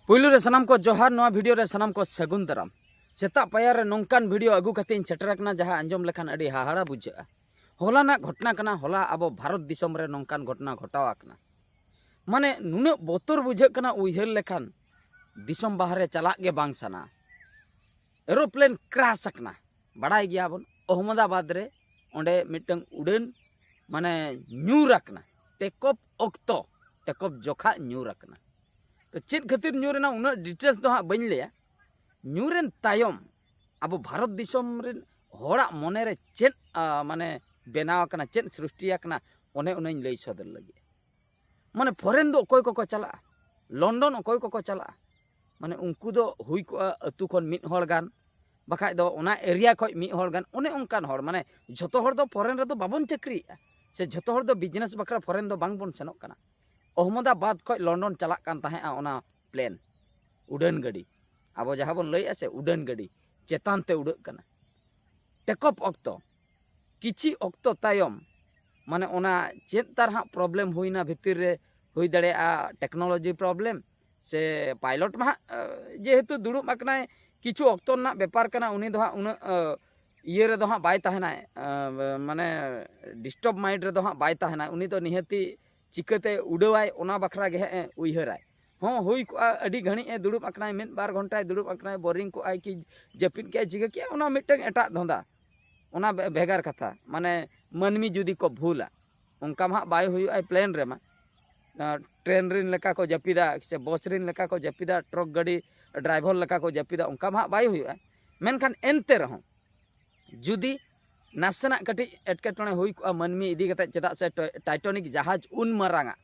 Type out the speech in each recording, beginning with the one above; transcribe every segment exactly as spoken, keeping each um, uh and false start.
ᱯᱩᱭᱞᱩ ᱨᱮ ᱥᱟᱱᱟᱢ ᱠᱚ ᱡᱚᱦᱟᱨ, ᱱᱚᱣᱟ ᱵᱷᱤᱰᱤᱭᱳ ᱨᱮ ᱥᱟᱱᱟᱢ ᱠᱚ ᱥᱟᱹᱜᱩᱱ ᱫᱟᱨᱟᱢ᱾ ᱥᱮᱛᱟᱜ ᱯᱟᱭᱟᱨ ᱨᱮ ᱱᱚᱝᱠᱟᱱ ᱵᱷᱤᱰᱤᱭᱳ ᱟᱹᱜᱩ ᱠᱟᱛᱮ ᱤᱧ ᱥᱮᱴᱮᱨ ᱟᱠᱟᱱᱟ, ᱡᱟᱦᱟᱸ ᱟᱸᱡᱚᱢ ᱞᱮᱠᱷᱟᱱ ᱟᱹᱰᱤ ᱦᱟᱦᱟᱲᱟ ᱵᱩᱡᱷᱟᱹᱜᱼᱟ᱾ ᱦᱚᱞᱟᱱᱟᱜ ᱜᱷᱚᱴᱚᱱᱟ ᱠᱟᱱᱟ, ᱦᱚᱞᱟ ᱟᱵᱚ ᱵᱷᱟᱨᱚᱛ ᱫᱤᱥᱚᱢ ᱨᱮ ᱱᱚᱝᱠᱟᱱ ᱜᱷᱚᱴᱚᱱᱟ ᱜᱷᱚᱴᱟᱣ ᱟᱠᱟᱱᱟ᱾ ᱢᱟᱱᱮ ᱱᱩᱱᱟᱹᱜ ᱵᱚᱛᱚᱨ ᱵᱩᱡᱷᱟᱹᱜ ᱠᱟᱱᱟ, ᱩᱭᱦᱟᱹᱨ ᱞᱮᱠᱷᱟᱱ ᱫᱤᱥᱚᱢ ᱵᱟᱦᱨᱮ ᱪᱟᱞᱟᱜ ᱜᱮ ᱵᱟᱝ ᱥᱟᱱᱟ᱾ ᱮᱨᱳᱯᱞᱮᱱ ᱠᱨᱟᱥ ᱟᱠᱟᱱᱟ, ᱵᱟᱲᱟᱭ ᱜᱮᱭᱟᱵᱚᱱ, ᱚᱦᱢᱚᱫᱟᱵᱟᱫᱽ ᱨᱮ ᱚᱸᱰᱮ ᱢᱤᱫᱴᱟᱝ ᱩᱰᱟᱹᱱ ᱢᱟᱱᱮ ᱧᱩᱨ ᱟᱠᱟᱱᱟ, ᱴᱮᱠᱚᱯ ᱚᱠᱛᱚ, ᱴᱮᱠᱚᱯ ᱡᱚᱠᱷᱟ ᱧᱩᱨ ᱟᱠᱟᱱᱟ᱾ ᱛᱚ ᱪᱮᱫ ᱠᱷᱟᱹᱛᱤᱨ ᱧᱩᱨ ᱮᱱᱟ, ᱩᱱᱟᱹᱜ ᱰᱤᱴᱮᱞᱥ ᱫᱚ ᱦᱟᱸᱜ ᱵᱟᱹᱧ ᱞᱟᱹᱭᱟ᱾ ᱧᱩᱨᱮᱱ ᱛᱟᱭᱚᱢ ᱟᱵᱚ ᱵᱷᱟᱨᱚᱛ ᱫᱤᱥᱚᱢ ᱨᱮᱱ ᱦᱚᱲᱟᱜ ᱢᱚᱱᱮᱨᱮ ᱪᱮᱫ, ᱟ, ᱢᱟᱱᱮ ᱵᱮᱱᱟᱣ ᱟᱠᱟᱱᱟ, ᱪᱮᱫ ᱥᱨᱤᱥᱴᱤ ᱟᱠᱟᱱᱟ, ᱚᱱᱮ ᱚᱱᱟᱧ ᱞᱟᱹᱭ ᱥᱚᱫᱚᱨ ᱞᱟᱹᱜᱤᱫ᱾ ᱢᱟᱱᱮ ᱯᱷᱚᱨᱮᱱ ᱫᱚ ᱚᱠᱚᱭ ᱠᱚᱠᱚ ᱪᱟᱞᱟᱜᱼᱟ, ᱞᱚᱱᱰᱚᱱ ᱚᱠᱚᱭ ᱠᱚᱠᱚ ᱪᱟᱞᱟᱜᱼᱟ, ᱢᱟᱱᱮ ᱩᱱᱠᱩ ᱫᱚ ᱦᱩᱭ ᱠᱚᱜᱼᱟ ᱟᱹᱛᱩ ᱠᱷᱚᱱ ᱢᱤᱫ ᱦᱚᱲ ᱜᱟᱱ, ᱵᱟᱠᱷᱟᱡ ᱫᱚ ᱚᱱᱟ ᱮᱨᱤᱭᱟ ᱠᱷᱚᱱ ᱢᱤᱫ ᱦᱚᱲ ᱜᱟᱱ, ᱚᱱᱮ ᱚᱱᱠᱟᱱ ᱦᱚᱲ᱾ ᱢᱟᱱᱮ ᱡᱷᱚᱛᱚ ᱦᱚᱲ ᱫᱚ ᱯᱷᱚᱨᱮᱱ ᱨᱮᱫᱚ ᱵᱟᱵᱚᱱ ᱪᱟᱹᱠᱨᱤᱭᱮᱫᱼᱟ, ᱥᱮ ᱡᱷᱚᱛᱚ ᱦᱚᱲ ᱫᱚ ᱵᱤᱡᱽᱱᱮᱥ ᱵᱟᱠᱷᱨᱟ ᱯᱷᱚᱨᱮᱱ ᱫᱚ ᱵᱟᱝᱵᱚᱱ ᱥᱮᱱᱚᱜ ᱠᱟᱱᱟ᱾ ᱚᱦᱢᱚᱫᱟᱵᱟᱫᱽ ᱠᱷᱚᱱ ᱞᱚᱱᱰᱚᱱ ᱪᱟᱞᱟᱜ ᱠᱟᱱ ᱛᱟᱦᱮᱸᱜᱼᱟ ᱚᱱᱟ ᱯᱞᱮᱱ, ᱩᱰᱟᱹᱱ ᱜᱟᱹᱰᱤ, ᱟᱵᱚ ᱡᱟᱦᱟᱸ ᱵᱚᱱ ᱞᱟᱹᱭᱮᱫᱼᱟ ᱥᱮ ᱩᱰᱟᱹᱱ ᱜᱟᱹᱰᱤ, ᱪᱮᱛᱟᱱ ᱛᱮ ᱩᱰᱟᱹᱜ ᱠᱟᱱᱟ᱾ ᱴᱮᱠᱚᱯ ᱚᱠᱛᱚ, ᱠᱤᱪᱷᱤ ᱚᱠᱛᱚ ᱛᱟᱭᱚᱢ, ᱢᱟᱱᱮ ᱚᱱᱟ ᱪᱮᱫ ᱛᱟᱨ ᱦᱟᱸᱜ ᱯᱨᱚᱵᱞᱮᱢ ᱦᱩᱭᱱᱟ ᱵᱷᱤᱛᱤᱨ ᱨᱮ, ᱦᱩᱭ ᱫᱟᱲᱮᱭᱟᱜᱼᱟ ᱴᱮᱠᱱᱳᱞᱚᱡᱤ ᱯᱨᱚᱵᱞᱮᱢ, ᱥᱮ ᱯᱟᱭᱞᱚᱴ ᱢᱟ ᱦᱟᱸᱜ, ᱮ, ᱡᱮᱦᱮᱛᱩ ᱫᱩᱲᱩᱵ ᱟᱠᱟᱱᱟᱭ, ᱠᱤᱪᱷᱩ ᱚᱠᱛᱚ ᱨᱮᱱᱟᱜ ᱵᱮᱯᱟᱨ ᱠᱟᱱᱟ, ᱩᱱᱤ ᱫᱚ ᱦᱟᱸᱜ ᱩᱱᱟᱹᱜ, ᱮ, ᱤᱭᱟᱹ ᱨᱮᱫᱚ ᱦᱟᱸᱜ ᱵᱟᱭ ᱛᱟᱦᱮᱱᱟᱭ, ᱮ, ᱢᱟᱱᱮ ᱰᱤᱥᱴᱟᱨᱵ ᱢᱟᱭᱤᱱᱰ ᱨᱮᱫᱚ ᱦᱟᱸᱜ ᱵᱟᱭ ᱛᱟᱦᱮᱱᱟᱭ᱾ ᱩᱱᱤ ᱫᱚ ᱱᱤᱦᱟᱹᱛᱤ ᱪᱤᱠᱟᱹᱛᱮ ᱩᱰᱟᱹᱣᱟᱭ, ᱚᱱᱟ ᱵᱟᱠᱷᱨᱟ ᱜᱮ ᱦᱟᱸᱜ ᱮ ᱩᱭᱦᱟᱹᱨᱟᱭ᱾ ᱦᱚᱸ, ᱦᱩᱭ ᱠᱚᱜᱼᱟ, ᱟᱹᱰᱤ ᱜᱷᱟᱹᱲᱤᱡ ᱮ ᱫᱩᱲᱩᱵ ᱟᱠᱟᱱᱟᱭ, ᱢᱤᱫ ᱵᱟᱨ ᱜᱷᱚᱱᱴᱟᱭ ᱫᱩᱲᱩᱵ ᱟᱠᱟᱱᱟᱭ, ᱵᱳᱨᱤᱝ ᱠᱚᱜᱼᱟᱭ ᱠᱤ ᱡᱟᱹᱯᱤᱫ ᱠᱮᱜᱼᱟᱭ, ᱪᱤᱠᱟᱹ ᱠᱮᱜᱼᱟᱭ, ᱚᱱᱟ ᱢᱤᱫᱴᱟᱝ ᱮᱴᱟᱜ ᱫᱷᱟᱸᱫᱟ, ᱚᱱᱟ ᱵᱷᱮ-, ᱵᱷᱮᱜᱟᱨ ᱠᱟᱛᱷᱟ᱾ ᱢᱟᱱᱮ ᱢᱟᱹᱱᱢᱤ ᱡᱩᱫᱤ ᱠᱚ ᱵᱷᱩᱞᱟ, ᱚᱱᱠᱟ ᱢᱟ ᱦᱟᱸᱜ ᱵᱟᱭ ᱦᱩᱭᱩᱜᱼᱟ ᱯᱞᱮᱱ ᱨᱮᱢᱟ᱾ ᱟᱸ, ᱴᱨᱮᱱ ᱨᱤᱱ ᱞᱮᱠᱟ ᱠᱚ ᱡᱟᱹᱯᱤᱫᱟ ᱥᱮ ᱵᱚᱥ ᱨᱤᱱ ᱞᱮᱠᱟ ᱠᱚ ᱡᱟᱹᱯᱤᱫᱟ, ᱴᱨᱟᱠ ᱜᱟᱹᱰᱤ ᱰᱨᱟᱭᱵᱷᱟᱨ ᱞᱮᱠᱟ ᱠᱚ ᱡᱟᱹᱯᱤᱫᱟ, ᱚᱱᱠᱟ ᱢᱟ ᱦᱟᱸᱜ ᱵᱟᱭ ᱦᱩᱭᱩᱜᱼᱟ᱾ ᱢᱮᱱᱠᱷᱟᱱ ᱮᱱᱛᱮ ᱨᱮᱦᱚᱸ ᱡᱩᱫᱤ ᱱᱟᱥᱮᱱᱟᱜ ᱠᱟᱹᱴᱤᱡ ᱮᱴᱠᱮᱴᱚᱬᱮ ᱦᱩᱭ ᱠᱚᱜᱼᱟ ᱢᱟᱹᱱᱢᱤ ᱤᱫᱤ ᱠᱟᱛᱮ, ᱪᱮᱫᱟᱜ ᱥᱮ ᱴᱚ-, ᱴᱟᱭᱴᱚᱱᱤᱠ ᱡᱟᱦᱟᱡᱽ ᱩᱱ ᱢᱟᱨᱟᱝᱟᱜ,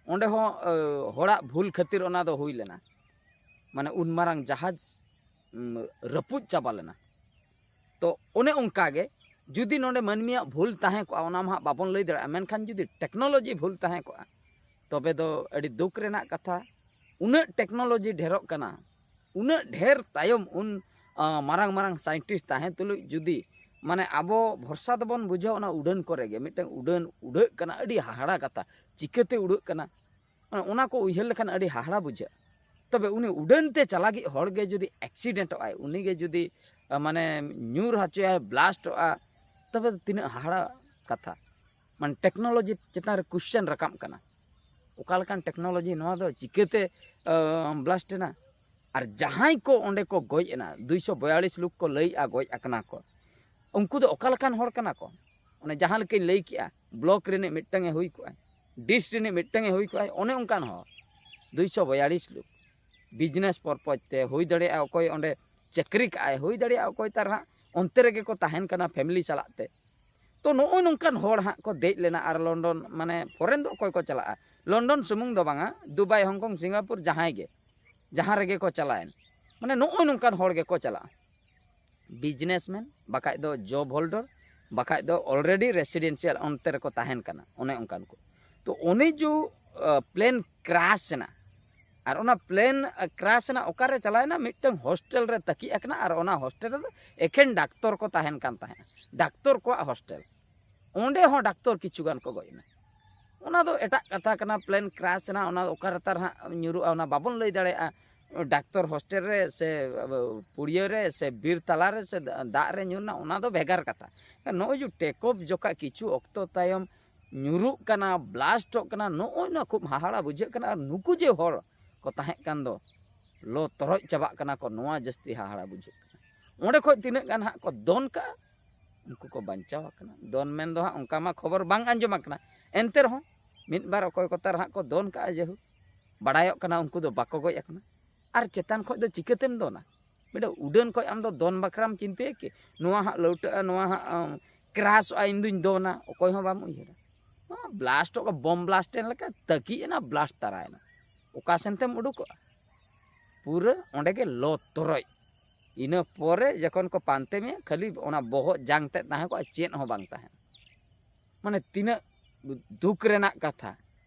ᱚᱸᱰᱮ ᱦᱚᱸ, ᱟᱹ, ᱦᱚᱲᱟᱜ ᱵᱷᱩᱞ ᱠᱷᱟᱹᱛᱤᱨ ᱚᱱᱟ ᱫᱚ ᱦᱩᱭ ᱞᱮᱱᱟ, ᱢᱟᱱᱮ ᱩᱱ ᱢᱟᱨᱟᱝ ᱡᱟᱦᱟᱡᱽ, ᱩᱢ, ᱨᱟᱹᱯᱩᱫ ᱪᱟᱵᱟ ᱞᱮᱱᱟ᱾ ᱛᱚ ᱚᱱᱮ ᱚᱱᱠᱟ ᱜᱮ ᱡᱩᱫᱤ ᱱᱚᱰᱮ ᱢᱟᱹᱱᱢᱤᱭᱟᱜ ᱵᱷᱩᱞ ᱛᱟᱦᱮᱸ ᱠᱚᱜᱼᱟ, ᱚᱱᱟ ᱢᱟ ᱦᱟᱸᱜ ᱵᱟᱵᱚᱱ ᱞᱟᱹᱭ ᱫᱟᱲᱮᱭᱟᱜᱼᱟ, ᱢᱮᱱᱠᱷᱟᱱ ᱡᱩᱫᱤ ᱴᱮᱠᱱᱳᱞᱚᱡᱤ ᱵᱷᱩᱞ ᱛᱟᱦᱮᱸ ᱠᱚᱜᱼᱟ, ᱛᱚᱵᱮ ᱫᱚ ᱟᱹᱰᱤ ᱫᱩᱠ ᱨᱮᱱᱟᱜ ᱠᱟᱛᱷᱟ᱾ ᱩᱱᱟᱹᱜ ᱴᱮᱠᱱᱳᱞᱚᱡᱤ ᱰᱷᱮᱨᱚᱜ ᱠᱟᱱᱟ, ᱩᱱᱟᱹᱜ ᱰᱷᱮᱨ ᱛᱟᱭᱚᱢ ᱩᱱ, ᱟᱸ, ᱢᱟᱨᱟᱝ ᱢᱟᱨᱟᱝ ᱥᱟᱭᱮᱱᱴᱤᱥᱴ ᱛᱟᱦᱮᱸ ᱛᱩᱞᱩᱡ ᱡᱩᱫᱤ, ᱢᱟᱱᱮ, ᱟᱵᱚ ᱵᱷᱚᱨᱥᱟ ᱫᱚᱵᱚᱱ ᱵᱩᱡᱷᱟᱹᱣ ᱚᱱᱟ ᱩᱰᱟᱹᱱ ᱠᱚᱨᱮ ᱜᱮ, ᱢᱤᱫᱴᱟᱝ ᱩᱰᱟᱹᱱ ᱩᱰᱟᱹᱜ ᱠᱟᱱᱟ, ᱟᱹᱰᱤ ᱦᱟᱦᱟᱲᱟ ᱠᱟᱛᱷᱟ, ᱪᱤᱠᱟᱹᱛᱮ ᱩᱰᱟᱹᱜ ᱠᱟᱱᱟ? ᱚᱱᱟ ᱠᱚ ᱩᱭᱦᱟᱹᱨ ᱞᱮᱠᱷᱟᱱ ᱟᱹᱰᱤ ᱦᱟᱦᱟᱲᱟ ᱵᱩᱡᱷᱟᱹᱜᱼᱟ᱾ ᱛᱚᱵᱮ ᱩᱱᱤ ᱩᱰᱟᱹᱱ ᱛᱮ ᱪᱟᱞᱟᱜᱤᱡ ᱦᱚᱲ ᱜᱮ ᱡᱩᱫᱤ accident ᱚᱜᱼᱟᱭ, ᱩᱱᱤ ᱜᱮ ᱡᱩᱫᱤ ᱢᱟᱱᱮ ᱧᱩᱨ ᱦᱚᱪᱚᱭᱟᱭ, blast ᱚᱜᱼᱟ, ᱛᱚᱵᱮ ᱫᱚ ᱛᱤᱱᱟᱹᱜ ᱦᱟᱦᱟᱲᱟ ᱠᱟᱛᱷᱟ᱾ ᱢᱟᱱᱮ technology ᱪᱮᱛᱟᱱ ᱨᱮ question ᱨᱟᱠᱟᱵ ᱠᱟᱱᱟ, ᱚᱠᱟ ᱞᱮᱠᱟᱱ technology ᱱᱚᱣᱟ ᱫᱚ, ᱪᱤᱠᱟᱹᱛᱮ blast ᱮᱱᱟ? ᱟᱨ ᱡᱟᱦᱟᱸᱭ ᱠᱚ ᱚᱸᱰᱮ ᱠᱚ ᱜᱚᱡ ᱮᱱᱟ, ᱫᱩᱭᱥᱚ ᱵᱚᱭᱟᱞᱤᱥ ᱞᱳᱠ ᱠᱚ ᱞᱟᱹᱭᱮᱜᱼᱟ ᱜᱚᱡ ᱟᱠᱟᱱᱟ ᱠᱚ, ᱩᱱᱠᱩ ᱫᱚ ᱚᱠᱟ ᱞᱮᱠᱟᱱ ᱦᱚᱲ ᱠᱟᱱᱟ ᱠᱚ? ᱚᱱᱮ ᱡᱟᱦᱟᱸ ᱞᱮᱠᱟᱧ ᱞᱟᱹᱭ ᱠᱮᱜᱼᱟ, block ᱨᱤᱱᱤᱡ ᱢᱤᱫᱴᱟᱝ ᱮ ᱦᱩᱭ ᱠᱚᱜᱼᱟᱭ, district ᱨᱤᱱᱤᱡ ᱢᱤᱫᱴᱟᱝ ᱮ ᱦᱩᱭ ᱠᱚᱜᱼᱟᱭ, ᱚᱱᱮ ᱚᱱᱠᱟᱱ ᱦᱚᱲ ᱫᱩᱭᱥᱚ ᱵᱚᱭᱟᱞᱤᱥ ᱞᱳᱠ business purpose ᱛᱮ ᱦᱩᱭ ᱫᱟᱲᱮᱭᱟᱜᱼᱟ, ᱚᱠᱚᱭ ᱚᱸᱰᱮ ᱪᱟᱹᱠᱨᱤ ᱠᱟᱜᱼᱟᱭ, ᱦᱩᱭ ᱫᱟᱲᱮᱭᱟᱜᱼᱟ ᱚᱠᱚᱭ ᱛᱟᱨ ᱦᱟᱸᱜ ᱚᱱᱛᱮ ᱨᱮᱜᱮ ᱠᱚ ᱛᱟᱦᱮᱱ ᱠᱟᱱᱟ family ᱥᱟᱞᱟᱜ ᱛᱮ᱾ ᱛᱚ ᱱᱚᱜᱼᱚᱭ ᱱᱚᱝᱠᱟᱱ ᱦᱚᱲ ᱦᱟᱸᱜ ᱠᱚ ᱫᱮᱡ ᱞᱮᱱᱟ ᱟᱨ ᱞᱚᱱᱰᱚᱱ, ᱢᱟᱱᱮ foreign ᱫᱚ ᱚᱠᱚᱭ ᱠᱚ ᱪᱟᱞᱟᱜᱼᱟ? ᱞᱚᱱᱰᱚᱱ ᱥᱩᱢᱩᱝ ᱫᱚ ᱵᱟᱝᱟ, ᱫᱩᱵᱟᱭ, ᱦᱚᱝᱠᱚᱝ, ᱥᱤᱝᱜᱟᱯᱩᱨ, ᱡᱟᱦᱟᱸᱭ ᱜᱮ, ᱡᱟᱦᱟᱸ ᱨᱮᱜᱮ ᱠᱚ ᱪᱟᱞᱟᱣᱮᱱ, ᱢᱟᱱᱮ ᱱᱚᱜᱼᱚᱭ ᱱᱚᱝᱠᱟᱱ ᱦᱚᱲ ᱜᱮᱠᱚ ᱪᱟᱞᱟᱜᱼᱟ᱾ Businessman, ᱵᱟᱠᱷᱟᱡ ᱫᱚ job holder, ᱵᱟᱠᱷᱟᱡ ᱫᱚ already residential ᱚᱱᱛᱮ ᱨᱮᱠᱚ ᱛᱟᱦᱮᱱ ᱠᱟᱱᱟ, ᱚᱱᱮ ᱚᱱᱠᱟᱱ ᱠᱚ᱾ ᱛᱚ ᱚᱱᱮ ᱡᱚ plane crash ᱮᱱᱟ, ᱟᱨ ᱚᱱᱟ plane crash ᱮᱱᱟ, ᱚᱠᱟᱨᱮ ᱪᱟᱞᱟᱣᱮᱱᱟ? ᱢᱤᱫᱴᱟᱝ hostel ᱨᱮ ᱛᱟᱹᱠᱤᱡ ᱟᱠᱟᱱᱟ, ᱟᱨ ᱚᱱᱟ hostel ᱨᱮᱫᱚ ᱮᱠᱷᱮᱱ ᱰᱟᱠᱛᱚᱨ ᱠᱚ ᱛᱟᱦᱮᱱ ᱠᱟᱱ ᱛᱟᱦᱮᱸᱫ, ᱰᱟᱠᱛᱚᱨ ᱠᱚᱣᱟᱜ hostel᱾ ᱚᱸᱰᱮ ᱦᱚᱸ ᱰᱟᱠᱛᱚᱨ ᱠᱤᱪᱷᱩ ᱜᱟᱱ ᱠᱚ ᱜᱚᱡ ᱮᱱᱟ᱾ ᱚᱱᱟ ᱫᱚ ᱮᱴᱟᱜ ᱠᱟᱛᱷᱟ ᱠᱟᱱᱟ, plane crash ᱮᱱᱟ, ᱚᱱᱟ ᱚᱠᱟ ᱨᱮ ᱛᱟᱨ ᱦᱟᱸᱜ ᱧᱩᱨᱩᱜᱼᱟ, ᱚᱱᱟ ᱵᱟᱵᱚᱱ ᱞᱟᱹᱭ ᱫᱟᱲᱮᱭᱟᱜᱼᱟ᱾ ᱰᱟᱠᱛᱚᱨ hostel ᱨᱮ ᱥᱮ ᱯᱩᱲᱤᱭᱟᱹ ᱨᱮ ᱥᱮ ᱵᱤᱨ ᱛᱟᱞᱟ ᱨᱮ ᱥᱮ ᱫᱟᱜ ᱨᱮ ᱧᱩᱨ ᱮᱱᱟ, ᱚᱱᱟ ᱫᱚ ᱵᱷᱮᱜᱟᱨ ᱠᱟᱛᱷᱟ᱾ ᱱᱚᱜᱼᱚᱭ ᱡᱮ take off ᱡᱚᱠᱷᱟ ᱠᱤᱪᱷᱩ ᱚᱠᱛᱚ ᱛᱟᱭᱚᱢ ᱧᱩᱨᱩᱜ ᱠᱟᱱᱟ, blast ᱚᱜ ᱠᱟᱱᱟ, ᱱᱚᱜᱼᱚᱭ ᱱᱚᱣᱟ ᱠᱷᱩᱵ ᱦᱟᱦᱟᱲᱟ ᱵᱩᱡᱷᱟᱹᱜ ᱠᱟᱱᱟ᱾ ᱟᱨ ᱱᱩᱠᱩ ᱡᱮ ᱦᱚᱲ ᱠᱚ ᱛᱟᱦᱮᱸ ᱠᱟᱱ ᱫᱚ, ᱞᱚ ᱛᱚᱨᱚᱡ ᱪᱟᱵᱟᱜ ᱠᱟᱱᱟ ᱠᱚ, ᱱᱚᱣᱟ ᱡᱟᱹᱥᱛᱤ ᱦᱟᱦᱟᱲᱟ ᱵᱩᱡᱷᱟᱹᱜ ᱠᱟᱱᱟ᱾ ᱚᱸᱰᱮ ᱠᱷᱚᱡ ᱛᱤᱱᱟᱹᱜ ᱜᱟᱱ ᱦᱟᱸᱜ ᱠᱚ ᱫᱚᱱ ᱠᱟᱜᱼᱟ, ᱩᱱᱠᱩ ᱠᱚ ᱵᱟᱧᱪᱟᱣ ᱟᱠᱟᱱᱟ᱾ ᱫᱚᱱ ᱢᱮᱱ ᱫᱚ ᱦᱟᱸᱜ ᱚᱱᱠᱟ ᱢᱟ ᱠᱷᱚᱵᱚᱨ ᱵᱟᱝ ᱟᱸᱡᱚᱢ ᱟᱠᱟᱱᱟ, ᱮᱱᱛᱮ ᱨᱮᱦᱚᱸ ᱢᱤᱫ ᱵᱟᱨ ᱚᱠᱚᱭ ᱠᱚ ᱛᱟᱨ ᱦᱟᱸᱜ ᱠᱚ ᱫᱚᱱ ᱠᱟᱜᱼᱟ, ᱡᱟᱭᱦᱳᱠ ᱵᱟᱲᱟᱭᱚᱜ ᱠᱟᱱᱟ ᱩᱱᱠᱩ ᱫᱚ ᱵᱟᱠᱚ ᱜᱚᱡ ᱟᱠᱟᱱᱟ᱾ ᱟᱨ ᱪᱮᱛᱟᱱ ᱠᱷᱚᱡ ᱫᱚ ᱪᱤᱠᱟᱹᱛᱮᱢ ᱫᱚᱱᱟ? ᱢᱤᱫᱴᱮᱱ ᱩᱰᱟᱹᱱ ᱠᱷᱚᱡ ᱟᱢ ᱫᱚ ᱫᱚᱱ ᱵᱟᱠᱷᱨᱟᱢ ᱪᱤᱱᱛᱟᱹᱭᱟ ᱠᱤ? ᱱᱚᱣᱟ ᱦᱟᱸᱜ ᱞᱟᱹᱣᱴᱟᱹᱜᱼᱟ, ᱱᱚᱣᱟ ᱦᱟᱸᱜ ᱠᱨᱟᱥᱚᱜᱼᱟ, ᱤᱧ ᱫᱩᱧ ᱫᱚᱱᱟ, ᱚᱠᱚᱭ ᱦᱚᱸ ᱵᱟᱢ ᱩᱭᱦᱟᱹᱨᱟ᱾ ᱱᱚᱣᱟ blast ᱚᱜ ᱠᱟ, ᱵᱚᱢ blast ᱮᱱ ᱞᱮᱠᱟ ᱛᱟᱹᱠᱤᱡ ᱮᱱᱟ, blast ᱛᱟᱨᱟᱭᱮᱱᱟ᱾ ᱚᱠᱟ ᱥᱮᱱ ᱛᱮᱢ ᱩᱰᱩᱠᱚᱜᱼᱟ? ᱯᱩᱨᱟᱹ ᱚᱸᱰᱮ ᱜᱮ ᱞᱚ ᱛᱚᱨᱚᱡ᱾ ᱤᱱᱟᱹ ᱯᱚᱨᱮ ᱡᱚᱠᱷᱚᱱ ᱠᱚ ᱯᱟᱱᱛᱮ ᱢᱮᱭᱟ, ᱠᱷᱟᱹᱞᱤ ᱚᱱᱟ ᱵᱚᱦᱚᱜ ᱡᱟᱝ ᱛᱮᱫ ᱛᱟᱦᱮᱸ ᱠᱚᱜᱼᱟ, ᱪᱮᱫ ᱦᱚᱸ ᱵᱟᱝ ᱛᱟᱦᱮᱱᱟ᱾ ᱢᱟᱱᱮ ᱛᱤᱱᱟᱹᱜ ᱫᱩᱠ ᱨᱮᱱᱟᱜ ᱠᱟᱛᱷᱟ,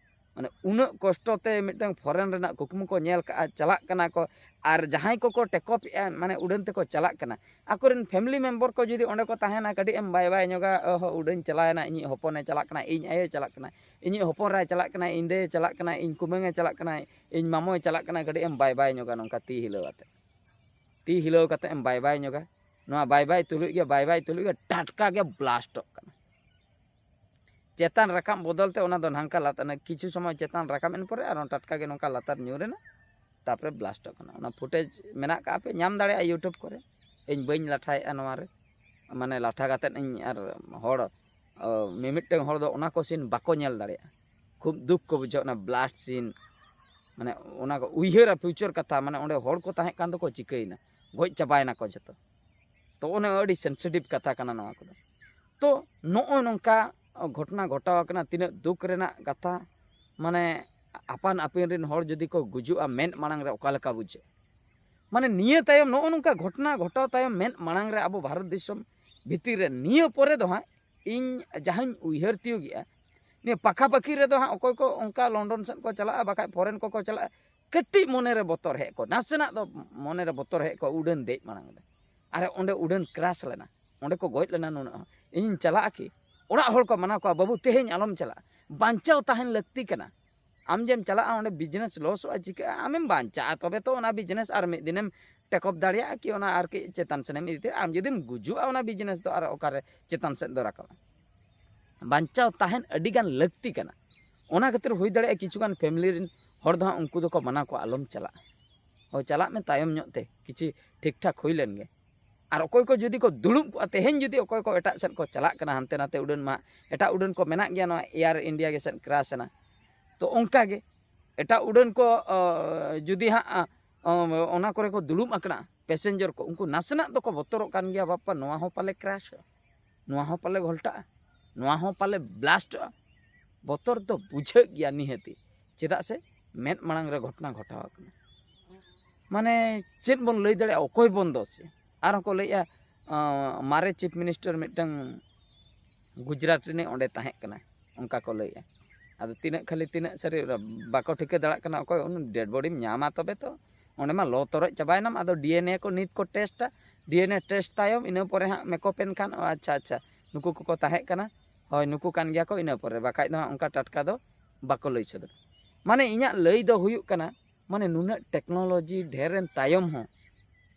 ᱢᱟᱱᱮ ᱩᱱᱟᱹᱜ ᱠᱚᱥᱴᱚ ᱛᱮ ᱢᱤᱫᱴᱟᱝ foreign ᱨᱮᱱᱟᱜ ᱠᱩᱠᱢᱩ ᱠᱚ ᱧᱮᱞ ᱠᱟᱜᱼᱟ, ᱪᱟᱞᱟᱜ ᱠᱟᱱᱟ ᱠᱚ, ᱟᱨ ᱡᱟᱦᱟᱸᱭ ᱠᱚᱠᱚ take off ᱮᱜᱼᱟ, ᱢᱟᱱᱮ ᱩᱰᱟᱹᱱ ᱛᱮᱠᱚ ᱪᱟᱞᱟᱜ ᱠᱟᱱᱟ, ᱟᱠᱚᱨᱮᱱ family member ᱠᱚ ᱡᱩᱫᱤ ᱚᱸᱰᱮ ᱠᱚ ᱛᱟᱦᱮᱱᱟ, ᱠᱟᱹᱴᱤᱡ ᱮᱢ ᱵᱟᱭ ᱵᱟᱭ ᱧᱚᱜᱟ, ᱚᱦᱚ, ᱩᱰᱟᱹᱱ ᱪᱟᱞᱟᱣᱮᱱᱟ, ᱤᱧᱤᱡ ᱦᱚᱯᱚᱱᱮ ᱪᱟᱞᱟᱜ ᱠᱟᱱᱟ, ᱤᱧ ᱟᱭᱳᱭ ᱪᱟᱞᱟᱜ ᱠᱟᱱᱟ, ᱤᱧᱤᱡ ᱦᱚᱯᱚᱱ ᱮᱨᱟᱭ ᱪᱟᱞᱟᱜ ᱠᱟᱱᱟᱭ, ᱤᱧ ᱫᱟᱹᱭᱮ ᱪᱟᱞᱟᱜ ᱠᱟᱱᱟᱭ, ᱤᱧ ᱠᱩᱢᱟᱹᱝᱮ ᱪᱟᱞᱟᱜ ᱠᱟᱱᱟᱭ, ᱤᱧ ᱢᱟᱢᱚᱭ ᱪᱟᱞᱟᱜ ᱠᱟᱱᱟᱭ, ᱠᱟᱹᱴᱤᱡ ᱮᱢ ᱵᱟᱭ ᱵᱟᱭ ᱧᱚᱜᱟ, ᱱᱚᱝᱠᱟ ᱛᱤ ᱦᱤᱞᱟᱹᱣ ᱟᱛᱮ, ᱛᱤ ᱦᱤᱞᱟᱹᱣ ᱠᱟᱛᱮ ᱮᱢ ᱵᱟᱭ ᱵᱟᱭ ᱧᱚᱜᱟ᱾ ᱱᱚᱣᱟ ᱵᱟᱭ ᱵᱟᱭ ᱛᱩᱞᱩᱡ ᱜᱮ, ᱵᱟᱭ ᱵᱟᱭ ᱛᱩᱞᱩᱡ ᱜᱮ ᱴᱟᱴᱠᱟ ᱜᱮ ᱵᱞᱟᱥᱴᱚᱜ ᱠᱟᱱᱟ᱾ ᱪᱮᱛᱟᱱ ᱨᱟᱠᱟᱵ ᱵᱚᱫᱚᱞ ᱛᱮ ᱚᱱᱟ ᱫᱚ ᱱᱚᱝᱠᱟ ᱞᱟᱛᱟᱨ, ᱠᱤᱪᱷᱩ ᱥᱚᱢᱚᱭ ᱪᱮᱛᱟᱱ ᱨᱟᱠᱟᱵ ᱮᱱ ᱯᱚᱨᱮ ᱟᱨᱦᱚᱸ ᱴᱟᱴᱠᱟ ᱜᱮ ᱱᱚᱝᱠᱟ ᱞᱟᱛᱟᱨ ᱧᱩᱨ ᱮᱱᱟ, ᱛᱟᱨᱯᱚᱨᱮ ᱵᱞᱟᱥᱴᱚᱜ ᱠᱟᱱᱟ᱾ ᱚᱱᱟ ᱯᱷᱩᱴᱮᱡᱽ ᱢᱮᱱᱟᱜ ᱠᱟᱜᱼᱟ, ᱯᱮ ᱧᱟᱢ ᱫᱟᱲᱮᱭᱟᱜᱼᱟ YouTube ᱠᱚᱨᱮ᱾ ᱤᱧ ᱵᱟᱹᱧ ᱞᱟᱴᱷᱟᱭᱮᱫᱼᱟ ᱱᱚᱣᱟ ᱨᱮ, ᱢᱟᱱᱮ ᱞᱟᱴᱷᱟ ᱠᱟᱛᱮᱫ ᱤᱧ ᱟᱨ ᱦᱚᱲ, ᱚ, ᱢᱤᱢᱤᱫᱴᱟᱝ ᱦᱚᱲ ᱫᱚ ᱚᱱᱟ ᱠᱚ ᱥᱤᱱ ᱵᱟᱠᱚ ᱧᱮᱞ ᱫᱟᱲᱮᱭᱟᱜᱼᱟ᱾ ᱠᱷᱩᱵ ᱫᱩᱠ ᱠᱚ ᱵᱩᱡᱷᱟᱹᱣᱟ ᱚᱱᱟ ᱵᱞᱟᱥᱴ ᱥᱤᱱ, ᱢᱟᱱᱮ ᱚᱱᱟ ᱠᱚ ᱩᱭᱦᱟᱹᱨᱟ ᱯᱷᱤᱭᱩᱪᱟᱨ ᱠᱟᱛᱷᱟ, ᱢᱟᱱᱮ ᱚᱸᱰᱮ ᱦᱚᱲ ᱠᱚ ᱛᱟᱦᱮᱸ ᱠᱟᱱ ᱫᱚᱠᱚ ᱪᱤᱠᱟᱹᱭᱮᱱᱟ, ᱜᱚᱡ ᱪᱟᱵᱟᱭᱮᱱᱟ ᱠᱚ ᱡᱷᱚᱛᱚ᱾ ᱛᱚ ᱚᱱᱮ ᱟᱹᱰᱤ ᱥᱮᱱᱥᱤᱴᱤᱵᱷ ᱠᱟᱛᱷᱟ ᱠᱟᱱᱟ ᱱᱚᱣᱟ ᱠᱚᱫᱚ᱾ ᱛᱚ ᱱᱚᱜᱼᱚᱭ ᱱᱚᱝᱠᱟ ᱜᱷᱚᱴᱚᱱᱟ ᱜᱷᱚᱴᱟᱣ ᱟᱠᱟᱱᱟ, ᱛᱤᱱᱟᱹᱜ ᱫᱩᱠ ᱨᱮᱱᱟᱜ ᱠᱟᱛᱷᱟ, ᱢᱟᱱᱮ ᱟᱯᱟᱱ ᱟᱹᱯᱤᱱ ᱨᱮᱱ ᱦᱚᱲ ᱡᱩᱫᱤ ᱠᱚ ᱜᱩᱡᱩᱜᱼᱟ ᱢᱮᱫ ᱢᱟᱲᱟᱝ ᱨᱮ, ᱚᱠᱟ ᱞᱮᱠᱟ ᱵᱩᱡᱷᱟᱹᱜᱼᱟ? ᱢᱟᱱᱮ ᱱᱤᱭᱟᱹ ᱛᱟᱭᱚᱢ, ᱱᱚᱜᱼᱚ ᱱᱚᱝᱠᱟ ᱜᱷᱚᱴᱚᱱᱟ ᱜᱷᱚᱴᱟᱣ ᱛᱟᱭᱚᱢ ᱢᱮᱫ ᱢᱟᱲᱟᱝ ᱨᱮ ᱟᱵᱚ ᱵᱷᱟᱨᱚᱛ ᱫᱤᱥᱚᱢ ᱵᱷᱤᱛᱤᱨ ᱨᱮ ᱱᱤᱭᱟᱹ ᱯᱚᱨᱮ ᱫᱚ ᱦᱟᱸᱜ ᱤᱧ ᱡᱟᱦᱟᱸᱧ ᱩᱭᱦᱟᱹᱨ ᱛᱤᱭᱳᱜᱮᱜᱼᱟ, ᱱᱤᱭᱟᱹ ᱯᱟᱠᱷᱟ ᱯᱟᱠᱷᱤ ᱨᱮᱫᱚ ᱦᱟᱸᱜ ᱚᱠᱚᱭ ᱠᱚ ᱚᱱᱠᱟ ᱞᱚᱱᱰᱚᱱ ᱥᱮᱫ ᱠᱚ ᱪᱟᱞᱟᱜᱼᱟ, ᱵᱟᱠᱷᱟᱡ ᱯᱷᱚᱨᱮᱱ ᱠᱚᱠᱚ ᱪᱟᱞᱟᱜᱼᱟ, ᱠᱟᱹᱴᱤᱡ ᱢᱚᱱᱮᱨᱮ ᱵᱚᱛᱚᱨ ᱦᱮᱡ ᱠᱚᱜᱼᱟ, ᱱᱟᱥᱮᱱᱟᱜ ᱫᱚ ᱢᱚᱱᱮᱨᱮ ᱵᱚᱛᱚᱨ ᱦᱮᱡ ᱠᱚᱜᱼᱟ ᱩᱰᱟᱹᱱ ᱫᱮᱡ ᱢᱟᱲᱟᱝ ᱨᱮ᱾ ᱟᱨ ᱚᱸᱰᱮ ᱩᱰᱟᱹᱱ ᱠᱨᱟᱥ ᱞᱮᱱᱟ, ᱚᱸᱰᱮ ᱠᱚ ᱜᱚᱡ ᱞᱮᱱᱟ ᱱᱩᱱᱟᱹᱜ ᱦᱚᱲ, ᱤᱧᱤᱧ ᱪᱟᱞᱟᱜᱼᱟ ᱠᱤ? ᱚᱲᱟᱜ ᱦᱚᱲ ᱠᱚ ᱢᱟᱱᱟ ᱠᱚᱣᱟ, "ᱵᱟᱹᱵᱩ, ᱛᱮᱦᱮᱧ ᱟᱞᱚᱢ ᱪᱟᱞᱟᱜᱼᱟ, ᱵᱟᱧᱪᱟᱣ ᱛᱟᱦᱮᱱ ᱞᱟᱹᱠᱛᱤ ᱠᱟᱱᱟ᱾ ᱟᱢ ᱡᱮᱢ ᱪᱟᱞᱟᱜᱼᱟ, ᱚᱸᱰᱮ ᱵᱤᱡᱽᱱᱮᱥ ᱞᱚᱥᱚᱜᱼᱟ, ᱪᱤᱠᱟᱹᱜᱼᱟ, ᱟᱢᱮᱢ ᱵᱟᱧᱪᱟᱜᱼᱟ, ᱛᱚᱵᱮ ᱛᱚ ᱚᱱᱟ ᱵᱤᱡᱽᱱᱮᱥ ᱟᱨ ᱢᱤᱫ ᱫᱤᱱᱮᱢ ᱴᱮᱠ ᱚᱯ ᱫᱟᱲᱮᱭᱟᱜᱼᱟ ᱠᱤ ᱚᱱᱟ ᱟᱨᱠᱤ ᱪᱮᱛᱟᱱ ᱥᱮᱱᱮᱢ ᱤᱫᱤ ᱫᱟᱲᱮᱭᱟᱜᱼᱟ᱾ ᱟᱢ ᱡᱩᱫᱤᱢ ᱜᱩᱡᱩᱜᱼᱟ, ᱚᱱᱟ ᱵᱤᱡᱽᱱᱮᱥ ᱫᱚ ᱟᱨ ᱚᱠᱟᱨᱮ ᱪᱮᱛᱟᱱ ᱥᱮᱫ ᱫᱚ ᱨᱟᱠᱟᱵᱼᱟ?" ᱵᱟᱧᱪᱟᱣ ᱛᱟᱦᱮᱱ ᱟᱹᱰᱤ ᱜᱟᱱ ᱞᱟᱹᱠᱛᱤ ᱠᱟᱱᱟ᱾ ᱚᱱᱟ ᱠᱷᱟᱹᱛᱤᱨ ᱦᱩᱭ ᱫᱟᱲᱮᱭᱟᱜᱼᱟ ᱠᱤᱪᱷᱩ ᱜᱟᱱ ᱯᱷᱮᱢᱤᱞᱤ ᱨᱮᱱ ᱦᱚᱲ ᱫᱚ ᱦᱟᱸᱜ ᱩᱱᱠᱩ ᱫᱚᱠᱚ ᱢᱟᱱᱟ ᱠᱚᱣᱟ, "ᱟᱞᱚᱢ ᱪᱟᱞᱟᱜᱼᱟ, ᱦᱳᱭ ᱪᱟᱞᱟᱜ ᱢᱮ ᱛᱟᱭᱚᱢ ᱧᱚᱜ ᱛᱮ, ᱠᱤᱪᱷᱩ ᱴᱷᱤᱠ ᱴᱷᱟᱠ ᱦᱩᱭ ᱞᱮᱱ ᱜᱮ᱾" ᱟᱨ ᱚᱠᱚᱭ ᱠᱚ ᱡᱩᱫᱤ ᱠᱚ ᱫᱩᱲᱩᱵ ᱠᱚᱜᱼᱟ, ᱛᱮᱦᱮᱧ ᱡᱩᱫᱤ ᱚᱠᱚᱭ ᱠᱚ ᱮᱴᱟᱜ ᱥᱮᱫ ᱠᱚ ᱪᱟᱞᱟᱜ ᱠᱟᱱᱟ, ᱦᱟᱱᱛᱮ ᱱᱟᱛᱮ ᱩᱰᱟᱹᱱ ᱢᱟ, ᱮᱴᱟᱜ ᱩᱰᱟᱹᱱ ᱠᱚ ᱢᱮᱱᱟᱜ ᱜᱮᱭᱟ, ᱱᱚᱣᱟ ᱮᱭᱟᱨ ᱤᱱᱰᱤᱭᱟ ᱜᱮ ᱥᱮᱫ ᱠᱨᱟᱥ ᱮᱱᱟ, ᱛᱚ ᱚᱱᱠᱟ ᱜᱮ ᱮᱴᱟᱜ ᱩᱰᱟᱹᱱ ᱠᱚ, ᱚ, ᱡᱩᱫᱤ ᱦᱟᱸᱜ, ᱚ, ᱚᱱᱟ ᱠᱚᱨᱮ ᱠᱚ ᱫᱩᱲᱩᱵ ᱟᱠᱟᱱᱟ ᱯᱮᱥᱮᱧᱡᱟᱨ ᱠᱚ, ᱩᱱᱠᱩ ᱱᱟᱥᱮᱱᱟᱜ ᱫᱚᱠᱚ ᱵᱚᱛᱚᱨᱚᱜ ᱠᱟᱱ ᱜᱮᱭᱟ, "ᱵᱟᱯᱟ, ᱱᱚᱣᱟ ᱦᱚᱸ ᱯᱟᱞᱮ ᱠᱨᱟᱥᱚᱜᱼᱟ, ᱱᱚᱣᱟ ᱦᱚᱸ ᱯᱟᱞᱮ ᱜᱷᱚᱞᱴᱟᱜᱼᱟ, ᱱᱚᱣᱟ ᱦᱚᱸ ᱯᱟᱞᱮ ᱵᱞᱟᱥᱴᱚᱜᱼᱟ᱾" ᱵᱚᱛᱚᱨ ᱫᱚ ᱵᱩᱡᱷᱟᱹᱜ ᱜᱮᱭᱟ ᱱᱤᱦᱟᱹᱛᱤ, ᱪᱮᱫᱟᱜ ᱥᱮ ᱢᱮᱫ ᱢᱟᱲᱟᱝ ᱨᱮ ᱜᱷᱚᱴᱚᱱᱟ ᱜᱷᱚᱴᱟᱣ ᱟᱠᱟᱱᱟ᱾ ᱢᱟᱱᱮ ᱪᱮᱫ ᱵᱚᱱ ᱞᱟᱹᱭ ᱫᱟᱲᱮᱭᱟᱜᱼᱟ, ᱚᱠᱚᱭ ᱵᱚᱱ ᱫᱳᱥᱮ? ᱟᱨᱦᱚᱸ ᱠᱚ ᱞᱟᱹᱭᱮᱜᱼᱟ, ᱟᱸ, ᱢᱟᱨᱮ ᱪᱤᱯ ᱢᱤᱱᱤᱥᱴᱟᱨ ᱢᱤᱫᱴᱟᱝ ᱜᱩᱡᱽᱨᱟᱴ ᱨᱤᱱᱤᱡ ᱚᱸᱰᱮ ᱛᱟᱦᱮᱸ ᱠᱟᱱᱟᱭ, ᱚᱱᱠᱟ ᱠᱚ ᱞᱟᱹᱭᱮᱜᱼᱟ᱾ ᱟᱫᱚ ᱛᱤᱱᱟᱹᱜ ᱠᱷᱟᱹᱞᱤ ᱛᱤᱱᱟᱹᱜ ᱥᱟᱹᱨᱤ ᱵᱟᱠᱚ ᱴᱷᱤᱠᱟᱹ ᱫᱟᱲᱮᱭᱟᱜ ᱠᱟᱱᱟ, ᱚᱠᱚᱭ ᱩᱱᱤ ᱰᱮᱰ ᱵᱚᱰᱤᱢ ᱧᱟᱢᱟ ᱛᱚᱵᱮ ᱛᱚ᱾ ᱚᱸᱰᱮ ᱢᱟ ᱞᱚ ᱛᱚᱨᱚᱡ ᱪᱟᱵᱟᱭᱮᱱᱟᱢ᱾ ᱟᱫᱚ ᱰᱤ ᱮᱱ ᱮ ᱠᱚ ᱱᱤᱛ ᱠᱚ ᱴᱮᱥᱴᱟ, ᱰᱤ ᱮᱱ ᱮ ᱴᱮᱥᱴ ᱛᱟᱭᱚᱢ ᱤᱱᱟᱹ ᱯᱚᱨᱮ ᱦᱟᱸᱜ ᱢᱮᱠᱚᱯ ᱮᱱ ᱠᱷᱟᱱ, ᱚ, ᱟᱪᱪᱷᱟ, ᱟᱪᱪᱷᱟ, ᱱᱩᱠᱩ ᱠᱚᱠᱚ ᱛᱟᱦᱮᱸ ᱠᱟᱱᱟ, ᱦᱳᱭ, ᱱᱩᱠᱩ ᱠᱟᱱ ᱜᱮᱭᱟ ᱠᱚ, ᱤᱱᱟᱹ ᱯᱚᱨᱮ, ᱵᱟᱠᱷᱟᱡ ᱫᱚ ᱦᱟᱸᱜ ᱚᱱᱠᱟ ᱴᱟᱴᱠᱟ ᱫᱚ ᱵᱟᱠᱚ ᱞᱟᱹᱭ ᱥᱚᱫᱚᱨᱟ᱾ ᱢᱟᱱᱮ ᱤᱧᱟᱹᱜ ᱞᱟᱹᱭ ᱫᱚ ᱦᱩᱭᱩᱜ ᱠᱟᱱᱟ, ᱢᱟᱱᱮ ᱱᱩᱱᱟᱹᱜ ᱴᱮᱠᱱᱳᱞᱚᱡᱤ ᱰᱷᱮᱨ ᱮᱱ ᱛᱟᱭᱚᱢ ᱦᱚᱸ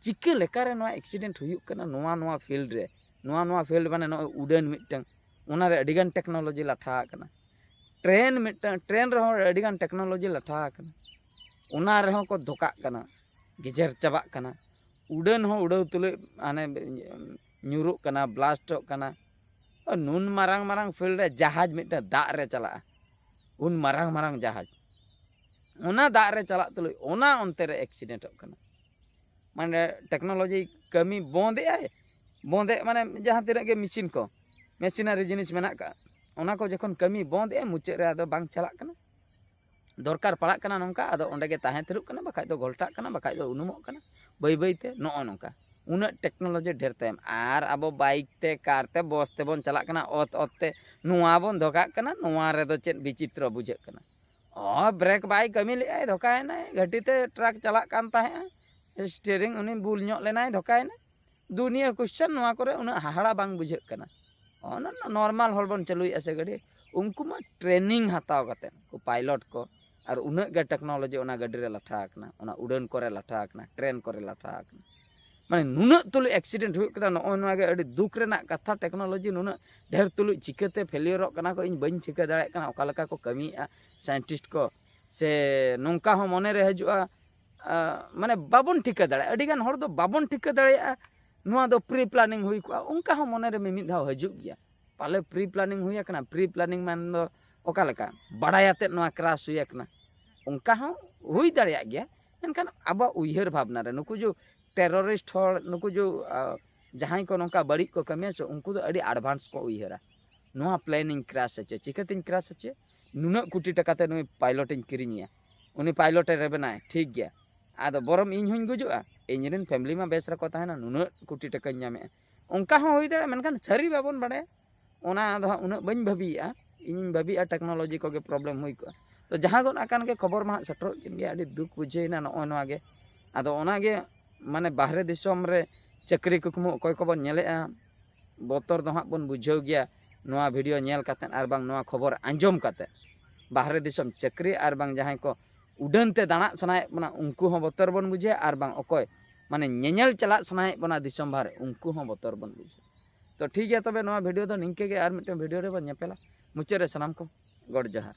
ᱪᱤᱠᱟᱹ ᱞᱮᱠᱟᱨᱮ ᱱᱚᱣᱟ ᱮᱠᱥᱤᱰᱮᱱᱴ ᱦᱩᱭᱩᱜ ᱠᱟᱱᱟ ᱱᱚᱣᱟ ᱱᱚᱣᱟ ᱯᱷᱤᱞᱰ ᱨᱮ, ᱱᱚᱣᱟ ᱱᱚᱣᱟ ᱯᱷᱤᱞᱰ ᱢᱟᱱᱮ ᱱᱚᱜᱼᱚᱭ ᱩᱰᱟᱹᱱ ᱢᱤᱫᱴᱟᱝ, ᱚᱱᱟᱨᱮ ᱟᱹᱰᱤᱜᱟᱱ ᱴᱮᱠᱱᱳᱞᱚᱡᱤ ᱞᱟᱴᱷᱟ ᱟᱠᱟᱱᱟ᱾ ᱴᱨᱮᱱ ᱢᱤᱫᱴᱟᱝ, ᱴᱨᱮᱱ ᱨᱮᱦᱚᱸ ᱟᱹᱰᱤᱜᱟᱱ ᱴᱮᱠᱱᱳᱞᱚᱡᱤ ᱞᱟᱴᱷᱟ ᱟᱠᱟᱱᱟ, ᱚᱱᱟ ᱨᱮᱦᱚᱸ ᱠᱚ ᱫᱷᱚᱠᱟᱜ ᱠᱟᱱᱟ, ᱜᱮᱡᱮᱨ ᱪᱟᱵᱟᱜ ᱠᱟᱱᱟ᱾ ᱩᱰᱟᱹᱱ ᱦᱚᱸ ᱩᱰᱟᱹᱣ ᱛᱩᱞᱩᱡ ᱦᱟᱱᱮ ᱧᱩᱨᱩᱜ ᱠᱟᱱᱟ, ᱵᱞᱟᱥᱴᱚᱜ ᱠᱟᱱᱟ᱾ ᱱᱩᱱ ᱢᱟᱨᱟᱝ ᱢᱟᱨᱟᱝ ᱯᱷᱤᱞᱰ ᱨᱮ ᱡᱟᱦᱟᱡᱽ ᱢᱤᱫᱴᱟᱝ ᱫᱟᱜ ᱨᱮ ᱪᱟᱞᱟᱜᱼᱟ, ᱩᱱ ᱢᱟᱨᱟᱝ ᱢᱟᱨᱟᱝ ᱡᱟᱦᱟᱡᱽ, ᱚᱱᱟ ᱫᱟᱜ ᱨᱮ ᱪᱟᱞᱟᱜ ᱛᱩᱞᱩᱡ ᱚᱱᱟ ᱚᱱᱛᱮ ᱨᱮ ᱮᱠᱥᱤᱰᱮᱱᱴᱚᱜ ᱠᱟᱱᱟ᱾ ᱢᱟᱱᱮ ᱴᱮᱠᱱᱳᱞᱚᱡᱤ ᱠᱟᱹᱢᱤ ᱵᱚᱱᱫ ᱮᱫᱟᱭ, ᱵᱚᱱᱫ ᱮᱫ ᱢᱟᱱᱮ ᱡᱟᱦᱟᱸ ᱛᱤᱱᱟᱹᱜ ᱜᱮ ᱢᱮᱥᱤᱱ ᱠᱚ, ᱢᱮᱥᱤᱱᱟᱨᱤ ᱡᱤᱱᱤᱥ ᱢᱮᱱᱟᱜ ᱠᱟᱜᱼᱟ, ᱚᱱᱟ ᱠᱚ ᱡᱚᱠᱷᱚᱱ ᱠᱟᱹᱢᱤ ᱵᱚᱱᱫ ᱮᱫᱟᱭ, ᱢᱩᱪᱟᱹᱫ ᱨᱮ ᱟᱫᱚ ᱵᱟᱝ ᱪᱟᱞᱟᱜ ᱠᱟᱱᱟ᱾ ᱫᱚᱨᱠᱟᱨ ᱯᱟᱲᱟᱜ ᱠᱟᱱᱟ ᱱᱚᱝᱠᱟ, ᱟᱫᱚ ᱚᱸᱰᱮ ᱜᱮ ᱛᱟᱦᱮᱸ ᱛᱷᱤᱨᱚᱜ ᱠᱟᱱᱟ, ᱵᱟᱠᱷᱟᱡ ᱫᱚ ᱜᱷᱚᱞᱴᱟᱜ ᱠᱟᱱᱟ, ᱵᱟᱠᱷᱟᱡ ᱫᱚ ᱩᱱᱩᱢᱚᱜ ᱠᱟᱱᱟ ᱵᱟᱹᱭ ᱵᱟᱹᱭ ᱛᱮ, ᱱᱚᱜᱼᱚ ᱱᱚᱝᱠᱟ᱾ ᱩᱱᱟᱹᱜ ᱴᱮᱠᱱᱳᱞᱚᱡᱤ ᱰᱷᱮᱨ ᱛᱟᱭᱚᱢ, ᱟᱨ ᱟᱵᱚ ᱵᱟᱭᱤᱠ ᱛᱮ, ᱠᱟᱨ ᱛᱮ, ᱵᱚᱥ ᱛᱮᱵᱚᱱ ᱪᱟᱞᱟᱜ ᱠᱟᱱᱟ ᱚᱛ ᱚᱛ ᱛᱮ, ᱱᱚᱣᱟ ᱵᱚᱱ ᱫᱷᱚᱠᱟᱜ ᱠᱟᱱᱟ, ᱱᱚᱣᱟ ᱨᱮᱫᱚ ᱪᱮᱫ ᱵᱤᱪᱤᱛᱨᱚ ᱵᱩᱡᱷᱟᱹᱜ ᱠᱟᱱᱟ? ᱚ, ᱵᱨᱮᱠ ᱵᱟᱭ ᱠᱟᱹᱢᱤ ᱞᱮᱫᱟᱭ, ᱫᱷᱚᱠᱟᱭᱮᱱᱟᱭ᱾ ᱜᱷᱟᱹᱴᱤ ᱛᱮ ᱴᱨᱟᱠ ᱪᱟᱞᱟᱜ ᱠᱟᱱ ᱛᱟᱦᱮᱸᱜᱼᱟ, ᱥᱴᱤᱭᱟᱨᱤᱝ ᱩᱱᱤ ᱵᱩᱞ ᱧᱚᱜ ᱞᱮᱱᱟᱭ, ᱫᱷᱚᱠᱟᱭᱮᱱᱟᱭ᱾ ᱫᱩᱱᱤᱭᱟᱹ ᱠᱚᱥᱪᱮᱱ, ᱱᱚᱣᱟ ᱠᱚᱨᱮ ᱩᱱᱟᱹᱜ ᱦᱟᱦᱟᱲᱟ ᱵᱟᱝ ᱵᱩᱡᱷᱟᱹᱜ ᱠᱟᱱᱟ᱾ ᱚᱱᱟ ᱱᱚᱨᱢᱟᱞ ᱦᱚᱲ ᱵᱚᱱ ᱪᱟᱹᱞᱩᱭᱮᱫᱼᱟ ᱥᱮ ᱜᱟᱹᱰᱤ, ᱩᱱᱠᱩ ᱢᱟ ᱴᱨᱮᱱᱤᱝ ᱦᱟᱛᱟᱣ ᱠᱟᱛᱮᱫ ᱠᱚ ᱯᱟᱭᱞᱚᱴ ᱠᱚ, ᱟᱨ ᱩᱱᱟᱹᱜ ᱜᱮ ᱴᱮᱠᱱᱳᱞᱚᱡᱤ ᱚᱱᱟ ᱜᱟᱹᱰᱤ ᱨᱮ ᱞᱟᱴᱷᱟ ᱟᱠᱟᱱᱟ, ᱚᱱᱟ ᱩᱰᱟᱹᱱ ᱠᱚᱨᱮ ᱞᱟᱴᱷᱟ ᱟᱠᱟᱱᱟ, ᱴᱨᱮᱱ ᱠᱚᱨᱮ ᱞᱟᱴᱷᱟ ᱟᱠᱟᱱᱟ᱾ ᱢᱟᱱᱮ ᱱᱩᱱᱟᱹᱜ ᱛᱩᱞᱩᱡ ᱮᱠᱥᱤᱰᱮᱱᱴ ᱦᱩᱭᱩᱜ ᱠᱟᱱᱟ, ᱱᱚᱜᱼᱚᱭ ᱱᱚᱣᱟ ᱜᱮ ᱟᱹᱰᱤ ᱫᱩᱠ ᱨᱮᱱᱟᱜ ᱠᱟᱛᱷᱟ᱾ ᱴᱮᱠᱱᱳᱞᱚᱡᱤ ᱱᱩᱱᱟᱹᱜ ᱰᱷᱮᱨ ᱛᱩᱞᱩᱡ ᱪᱤᱠᱟᱹᱛᱮ ᱯᱷᱮᱞᱤᱭᱚᱨᱚᱜ ᱠᱟᱱᱟ ᱠᱚ, ᱤᱧ ᱵᱟᱹᱧ ᱴᱷᱤᱠᱟᱹ ᱫᱟᱲᱮᱭᱟᱜ ᱠᱟᱱᱟ ᱚᱠᱟ ᱞᱮᱠᱟ ᱠᱚ ᱠᱟᱹᱢᱤᱭᱮᱫᱼᱟ ᱥᱟᱭᱮᱱᱴᱤᱥᱴ ᱠᱚ᱾ ᱥᱮ ᱱᱚᱝᱠᱟ ᱦᱚᱸ ᱢᱚᱱᱮᱨᱮ ᱦᱤᱡᱩᱜᱼᱟ, ᱟ, ᱢᱟᱱᱮ ᱵᱟᱵᱚᱱ ᱴᱷᱤᱠᱟᱹ ᱫᱟᱲᱮᱭᱟᱜᱼᱟ, ᱟᱹᱰᱤᱜᱟᱱ ᱦᱚᱲ ᱫᱚ ᱵᱟᱵᱚᱱ ᱴᱷᱤᱠᱟᱹ ᱫᱟᱲᱮᱭᱟᱜᱼᱟ ᱱᱚᱣᱟ ᱫᱚ ᱯᱨᱤ ᱯᱞᱟᱱᱤᱝ ᱦᱩᱭ ᱠᱚᱜᱼᱟ, ᱚᱱᱠᱟ ᱦᱚᱸ ᱢᱚᱱᱮᱨᱮ ᱢᱤᱢᱤᱫ ᱫᱷᱟᱣ ᱦᱤᱡᱩᱜ ᱜᱮᱭᱟ᱾ ᱯᱟᱞᱮ ᱯᱨᱤ ᱯᱞᱟᱱᱤᱝ ᱦᱩᱭ ᱟᱠᱟᱱᱟ, ᱯᱨᱤ ᱯᱞᱟᱱᱤᱝ ᱢᱮᱱ ᱫᱚ ᱚᱠᱟ ᱞᱮᱠᱟ, ᱵᱟᱲᱟᱭ ᱟᱛᱮᱫ ᱱᱚᱣᱟ ᱠᱨᱟᱥ ᱦᱩᱭ ᱟᱠᱟᱱᱟ, ᱚᱱᱠᱟ ᱦᱚᱸ ᱦᱩᱭ ᱫᱟᱲᱮᱭᱟᱜ ᱜᱮᱭᱟ᱾ ᱢᱮᱱᱠᱷᱟᱱ ᱟᱵᱚᱣᱟᱜ ᱩᱭᱦᱟᱹᱨ ᱵᱷᱟᱵᱽᱱᱟ ᱨᱮ ᱱᱩᱠᱩ ᱡᱮ ᱴᱮᱨᱚᱨᱤᱥᱴ ᱦᱚᱲ, ᱱᱩᱠᱩ ᱡᱮ, ᱟ, ᱡᱟᱦᱟᱸᱭ ᱠᱚ ᱱᱚᱝᱠᱟ ᱵᱟᱹᱲᱤᱡ ᱠᱚ ᱠᱟᱹᱢᱤᱭᱟ ᱥᱮ, ᱩᱱᱠᱩ ᱫᱚ ᱟᱹᱰᱤ ᱮᱰᱵᱷᱟᱱᱥ ᱠᱚ ᱩᱭᱦᱟᱹᱨᱟ᱾ ᱱᱚᱣᱟ ᱯᱞᱮᱱᱤᱧ ᱠᱨᱟᱥ ᱦᱚᱪᱚᱭᱟ, ᱪᱤᱠᱟᱹᱛᱤᱧ ᱠᱨᱟᱥ ᱦᱚᱪᱚᱭᱟ? ᱱᱩᱱᱟᱹᱜ ᱠᱳᱴᱤ ᱴᱟᱠᱟᱛᱮ ᱱᱩᱭ ᱯᱟᱭᱞᱚᱴᱤᱧ ᱠᱤᱨᱤᱧᱮᱭᱟ, ᱩᱱᱤ ᱯᱟᱭᱞᱚᱴᱮ ᱨᱮᱵᱮᱱᱟᱭ, ᱴᱷᱤᱠ ᱜᱮᱭᱟ, ᱟᱫᱚ ᱵᱚᱨᱚᱢ ᱤᱧ ᱦᱚᱧ ᱜᱩᱡᱩᱜᱼᱟ, ᱤᱧ ᱨᱮᱱ ᱯᱷᱮᱢᱞᱤ ᱢᱟ ᱵᱮᱥ ᱨᱮᱠᱚ ᱛᱟᱦᱮᱱᱟ, ᱱᱩᱱᱟᱹᱜ ᱠᱳᱴᱤ ᱴᱟᱠᱟᱧ ᱧᱟᱢᱮᱜᱼᱟ᱾ ᱚᱱᱠᱟ ᱦᱚᱸ ᱦᱩᱭ ᱫᱟᱲᱮᱭᱟᱜᱼᱟ, ᱢᱮᱱᱠᱷᱟᱱ ᱥᱟᱹᱨᱤ ᱵᱟᱵᱚᱱ ᱵᱟᱲᱟᱭᱟ᱾ ᱚᱱᱟ ᱫᱚ ᱦᱟᱸᱜ ᱩᱱᱟᱹᱜ ᱵᱟᱹᱧ ᱵᱷᱟᱹᱵᱤᱭᱮᱜᱼᱟ, ᱤᱧᱤᱧ ᱵᱷᱟᱹᱵᱤᱭᱮᱜᱼᱟ ᱴᱮᱠᱱᱳᱞᱚᱡᱤ ᱠᱚᱜᱮ ᱯᱨᱚᱵᱞᱮᱢ ᱦᱩᱭ ᱠᱚᱜᱼᱟ᱾ ᱛᱚ ᱡᱟᱦᱟᱸ ᱜᱚᱫ ᱟᱠᱟᱱ ᱜᱮ ᱠᱷᱚᱵᱚᱨ ᱢᱟ ᱦᱟᱸᱜ ᱥᱮᱴᱮᱨᱚᱜ ᱠᱟᱱ ᱜᱮᱭᱟ, ᱟᱹᱰᱤ ᱫᱩᱠ ᱵᱩᱡᱷᱟᱹᱣᱮᱱᱟ ᱱᱚᱜᱼᱚᱭ ᱱᱚᱣᱟ ᱜᱮ᱾ ᱟᱫᱚ ᱚᱱᱟᱜᱮ ᱢᱟᱱᱮ ᱵᱟᱦᱨᱮ ᱫᱤᱥᱚᱢ ᱨᱮ ᱪᱟᱹᱠᱨᱤ ᱠᱩᱠᱢᱩ ᱚᱠᱚᱭ ᱠᱚᱵᱚᱱ ᱧᱮᱞᱮᱜᱼᱟ, ᱵᱚᱛᱚᱨ ᱫᱚ ᱦᱟᱸᱜ ᱵᱚᱱ ᱵᱩᱡᱷᱟᱹᱣ ᱜᱮᱭᱟ᱾ ᱱᱚᱣᱟ ᱵᱷᱤᱰᱤᱭᱳ ᱧᱮᱞ ᱠᱟᱛᱮᱫ ᱟᱨ ᱵᱟᱝ ᱱᱚᱣᱟ ᱠᱷᱚᱵᱚᱨ ᱟᱸᱡᱚᱢ ᱠᱟᱛᱮᱫ ᱵᱟᱦᱨᱮ ᱫᱤᱥᱚᱢ ᱪᱟᱹᱠᱨᱤ ᱟᱨ ᱵᱟᱝ ᱡᱟᱦᱟᱸᱭ ᱠᱚ ᱩᱰᱟᱹᱱ ᱛᱮ ᱫᱟᱬᱟᱜ ᱥᱟᱱᱟᱭᱮᱫ ᱵᱚᱱᱟ, ᱩᱱᱠᱩ ᱦᱚᱸ ᱵᱚᱛᱚᱨ ᱵᱚᱱ ᱵᱩᱡᱷᱟᱹᱣᱟ, ᱟᱨ ᱵᱟᱝ ᱚᱠᱚᱭ ᱢᱟᱱᱮ ᱧᱮᱧᱮᱞ ᱪᱟᱞᱟᱜ ᱥᱟᱱᱟᱭᱮᱫ ᱵᱚᱱᱟ ᱫᱤᱥᱚᱢ ᱵᱟᱦᱨᱮ, ᱩᱱᱠᱩ ᱦᱚᱸ ᱵᱚᱛᱚᱨ ᱵᱚᱱ ᱵᱩᱡᱷᱟᱹᱣᱟ᱾ ᱛᱚ ᱴᱷᱤᱠ ᱜᱮᱭᱟ, ᱛᱚᱵᱮ ᱱᱚᱣᱟ ᱵᱷᱤᱰᱤᱭᱳ ᱫᱚ ᱱᱤᱝᱠᱟᱹ ᱜᱮ, ᱟᱨ ᱢᱤᱫᱴᱮᱱ ᱵᱷᱤᱰᱤᱭᱳ ᱨᱮᱵᱚᱱ ᱧᱮᱯᱮᱞᱟ᱾ ᱢᱩᱪᱟᱹᱫ ᱨᱮ ᱥᱟᱱᱟᱢ ᱠᱚ ᱜᱚᱰ ᱡᱚᱦᱟᱨ᱾